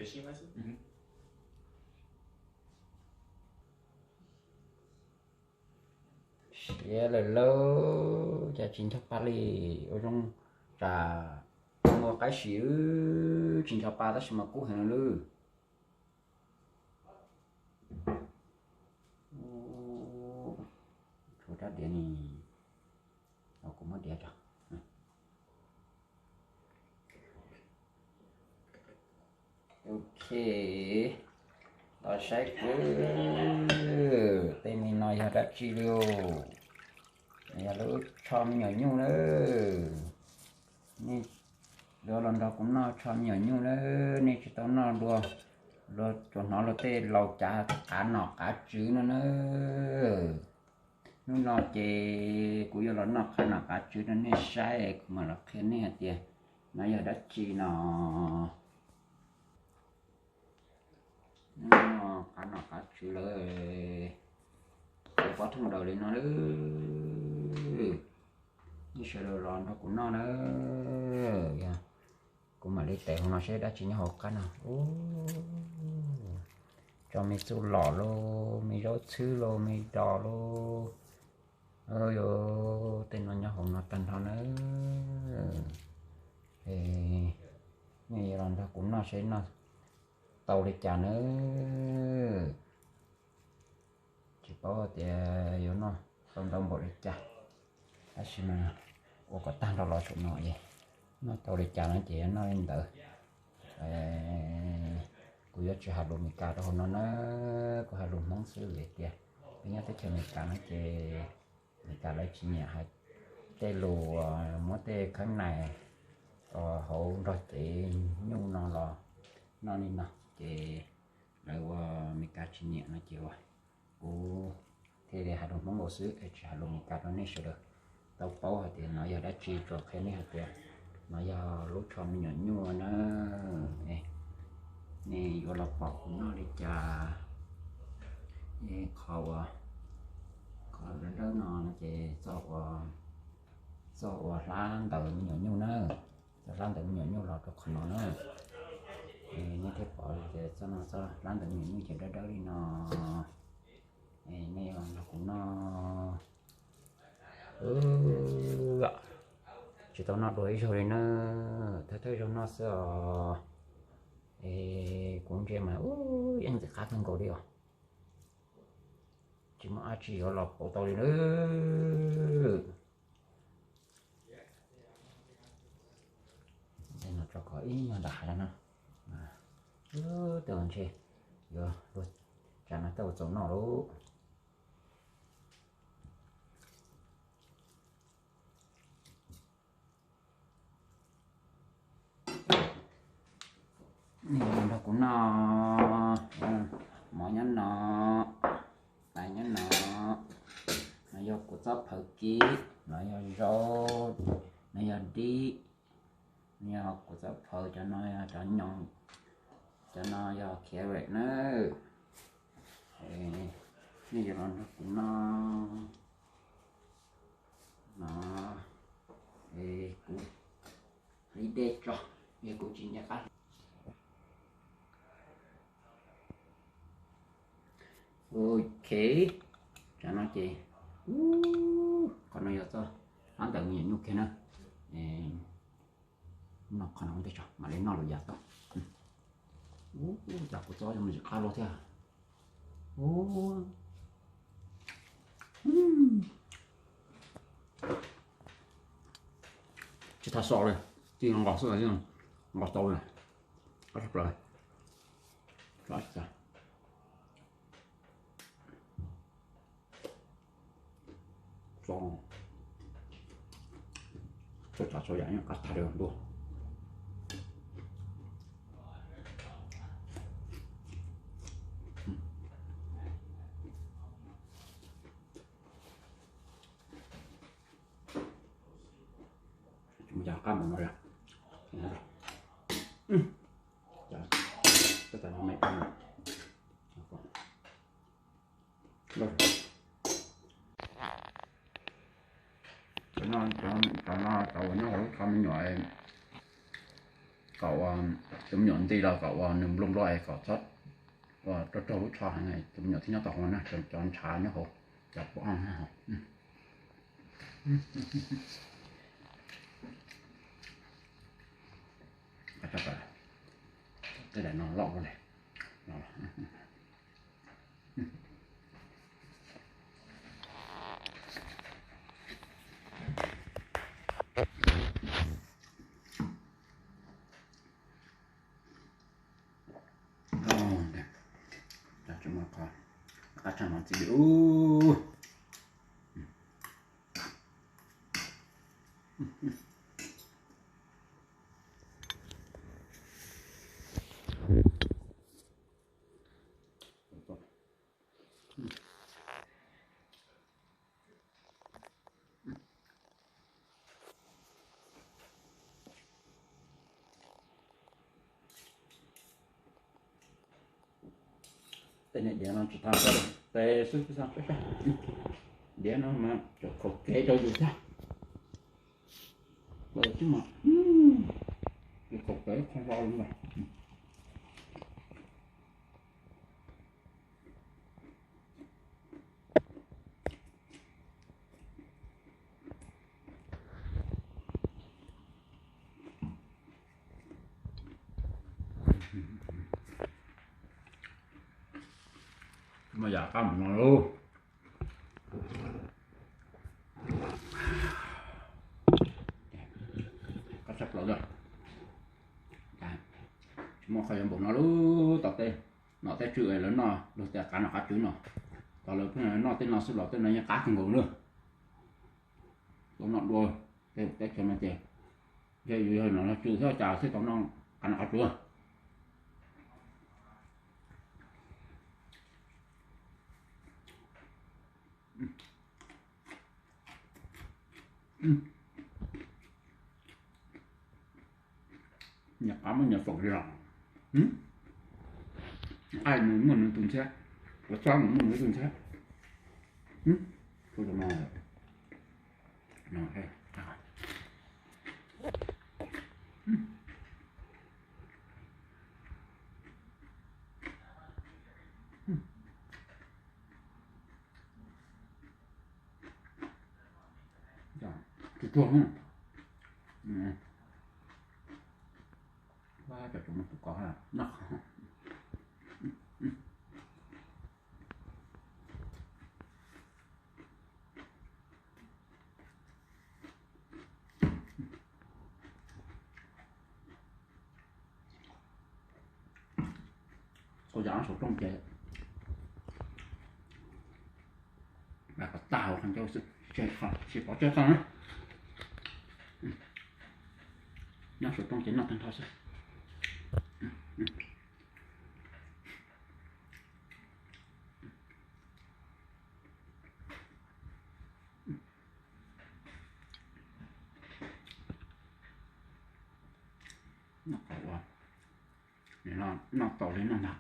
Siab lawm lauj, cas tsis nco pa li, ua zoo tsam muaj qaib sim wb tsis nco pa tab sis mas kub heev lawm. Tshuav rab diav ni, kuv muab diav tso. Ok, los saib kuv tej me no yog dab tsi li. Yog lub tsho me nyuam nyuj na. Nej yuav los nrog kuv noj tsho me nyuam nyuj na, nej tsis tau noj dua, luag tsuas hnov luag tej laus cav qav nom qav tswv no na. Hnub no ces kuv yuav los noj qav nom qav tswv rau nej saib, kuv mam los qhia nej hais tias no yog dab tsi no. Qav nom qav tswv lawm, kuv pov thooj daws li no lawm. Nej sawv daws los nrog kuv noj na. Yog kuv mam li tev hauv no seb dab tsi nyob hauv qab no. Ub, tso me txuj lom lauj, me zaub txhwb lauj, me dos lauj. Yuav tej no nyob hauv no tag nrho na. Nej yuav los nrog kuv noj seb noj tau li cas na. Tsis paub tias yuav noj tau ntau npaum li cas, tab sis mas ua kom tag nrho los saum no es noj tau li cas no ces yuav noj li ntawd. Kuv yuav tsis hais lus Meskas rau hauv no na, kuv hais lus Hmoob xwb vim tias peb nyob teb chaws Meskas no ces Meskas lawv tsis nyiam hais tej lus muab tej kheeb nais hauv nrog cev nyuj no los noj li no ces lawv ua Meskas tsis nyiam no ces ua kuv thiaj li hais lus Hmoob nkaus xwb es tsis hais lus Meskas rau nej sawv daws tau paub hais tias no yog dab tsi, tsuas qhia nej hais tias no yog lub tsho me nyuam nyuj na. Nej yuav los pom kuv noj li cas. Qhov uas, qhov dawb dawb no ces txoj uas, txoj uas hlab ntawm me nyuam nyuj na, txoj hlab ntawm me nyuam nyuj los rau qhov no na. Nej thiaj pom tias txoj no txoj hlab ntawm me nyuam nyuj ces dawb dawb li no. Nej los nrog kuv noj. Tsis tau noj dua ib zaug li na, thawj thawj zaug noj xwb os. Es kuv ntsia mas ub, yeej ntxim qab kawg nkaus li os. Tsis muaj dab tsi yuav los pauv tau li na. Ntawm no tso kom ib nyuag nram hav no, tej ntshe yuav luag tsam no tej ua txaus noj lauj. Nrog kuv noj, mov nyob no, tais nyob no, no yog kuv txob phawv kib, no yog zaub, no yog dib, no yog kuv txob phawv, cov no yog cov nyoos, cov no yog carrot na. Nej yuav los nrog kuv noj no, kuv hliv dej tso, kuv tsis nco qab. Ok, tsam no ces, qhov no yog txoj hlab ntawm me nyuam nyuj kiag na. Noj qhov no ua ntej tso mam li noj lus yas tau. Ub, cas kuv txob zoo ntxim qab luaj thiab. Ub, tsis tas so li, tsis nqos xwb, nqos tau li, qab tshaj plaws. Txhob txhob yam qab tag li ntua. Mus cas qab npaum no li. Tab tom me Cov no, cov no cov uas nyob hauv lub tsho me nyuam, Kom ua cov me nyuam nti los kom ua nws nplua nplua es kom txhob ua raug raug lub tsho heev, cov me nyuam thiaj nyob tau hauv no, cov ntshav nyob hauv, cov pub ob na. Tej daim no loj ua li. Qab tshaj no txiv li ub. Tej niag diav no tsis tau, tes xwb tsis tau, diav no mas cov khaum kev rau yus thiab. Tes xwb mas, khaum kev qhov ntau li ntawd. Muaj yam qab mus no lauj. Qab tshaj plaws li. Tsis muaj qhov yuav npaum no lub tom tej nom tej tswv lawv noj luag tias qav nom qav tswv no. Thaum lawv pheej noj tej no xwb los tej no yeej qab kawg nkaus li. Tau noj dua tej teb chaws no ces yog yus yog nom tswv thiab cas thiaj tau noj qav nom qav tswv. Nyias qab muaj nyias foom li os. Nqaij nws muaj nws tus ntxhiab, ua txob nws muaj nws tus ntxhiab. Tsuag tsuag. Cov tsuag mus tus kos noj. Txhua yam nyob saum rooj ces kom tag hauv qhov ncauj xwb, tsis pov tseg txog na. Nyob saum rooj ces noj tag nrho xwb. Noj tau li noj ntag.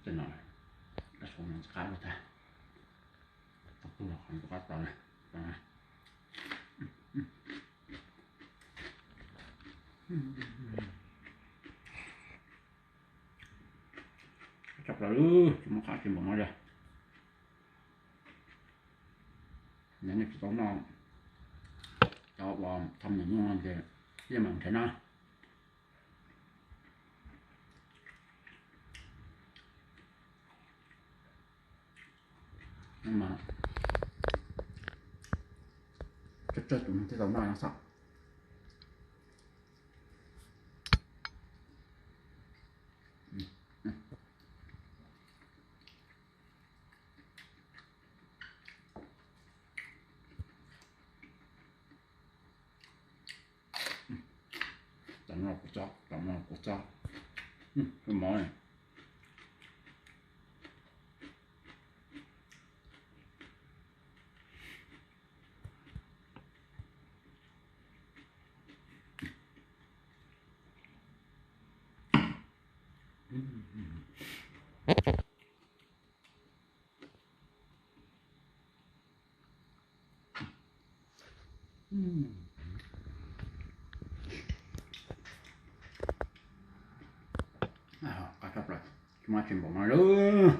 Tej no, qab lug tag, qab tag. Tshaj plaws, tsis muaj qab tsis npaum no li. Yog nej tsis tau noj cov uas thom nyuam nyuj no ces yeej meem nrhiav na. Mas tsawg tsawg tus neeg thiaj tau noj no xwb. Tam no kuv txob, tam no kuv txob mov. Qab tshaj plaws, tsis muaj tsis npaum no lawm.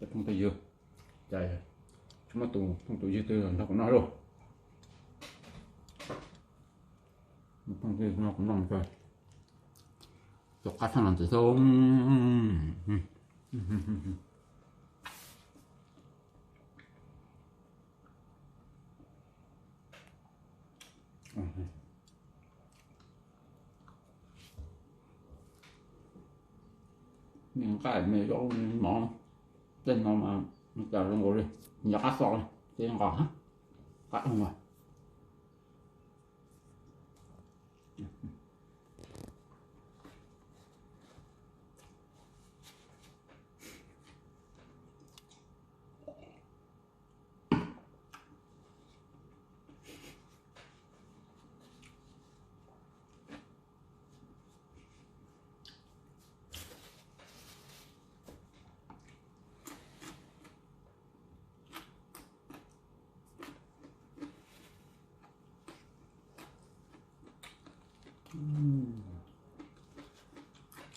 Cov phooj ywg, cas tsis muaj tus phooj tus ywg twg nrog kuv noj lauj. Phooj ywg nrog kuv noj, tus qab tshaj los ntxiv xwb. Me nqaij me zaub me mov, tej no mas cas zoo nkaus li nyob qab xo li, ces nqos qab ua.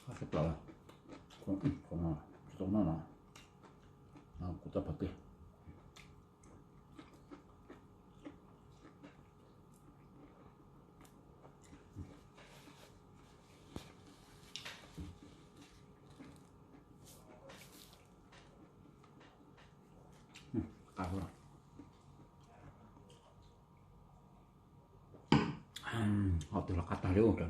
Qab tshaj plaws, qhov no tsis tau noj no, kuv tau pom tiag. Hom twg los qab tag li ub.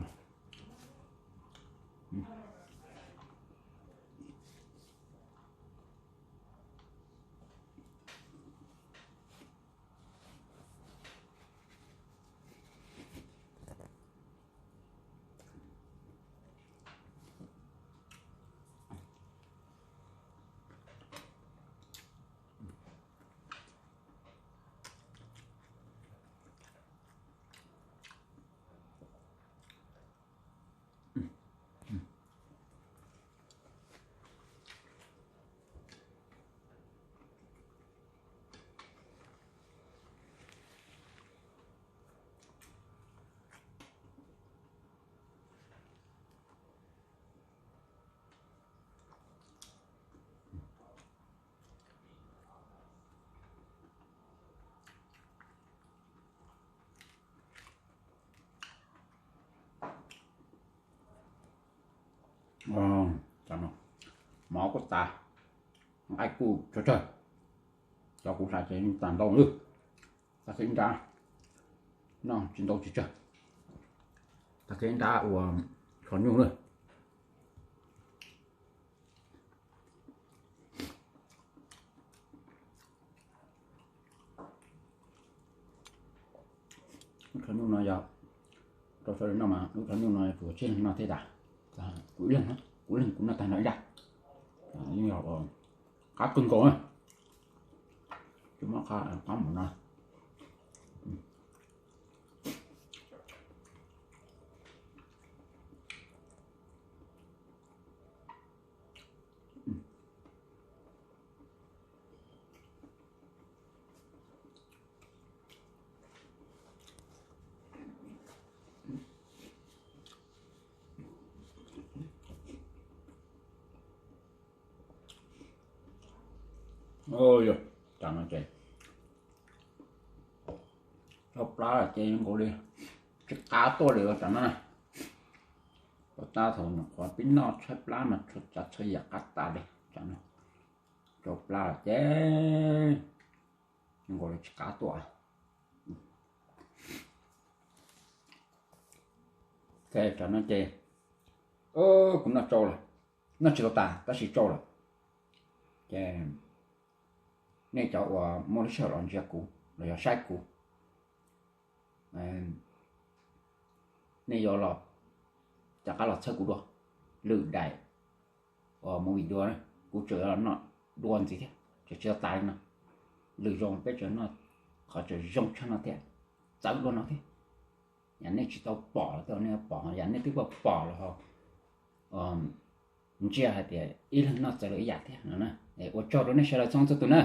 Mov kuj tas, nqaij kuj tsawg tsawg, cov kuv xav ces tag ntau lawm. Tag kis nrab noj tsis ntau tsis tsawg, tag kis nrab ua kho nyuj lawm. Lub kho nyuj no yog rau sawv daws noj mas lub kho nyuj no tsuas tsib leeg noj thiab tas. Kuv ib leeg, kuv ib leeg kuv noj tag nrho ib nrab. Yeej yog qab kawg nkaus na. Tsis muaj qab mus no. Yog, tam no ces tso plab ces nkaus li tsis qab tuaj li tam no na. Pov tab thaum nyuam qhuav pib noj tshaib plab mas txhua tsav txhua yam qab tas li tam no. Tso plab ces nkaus li tsis qab tuaj. Tam no ces kuv noj tsau lawm, noj tsis tau tas tab sis tsau lawm. Ces nej cov uas muaj lub sij hawm los ntsia kuv los yog saib kuv, nej yuav los rov qab los txhawb kuv dua. Lwm daim uas movie dua, kuv tseem yuav los noj dua ntxiv thiab, tseem tsis tau tas li no. Lwm zaus peb tseem noj qhov tseem zoo tshaj no thiab, txawv dua no thiab. Yam nej tsis tau pom los tej nej pom, yam nej twb pom los ho ntsia hais tias ib leeg noj txawv lawm ib yam thiab no. Ua tsaug rau nej sawv daws txhua txhua tus na.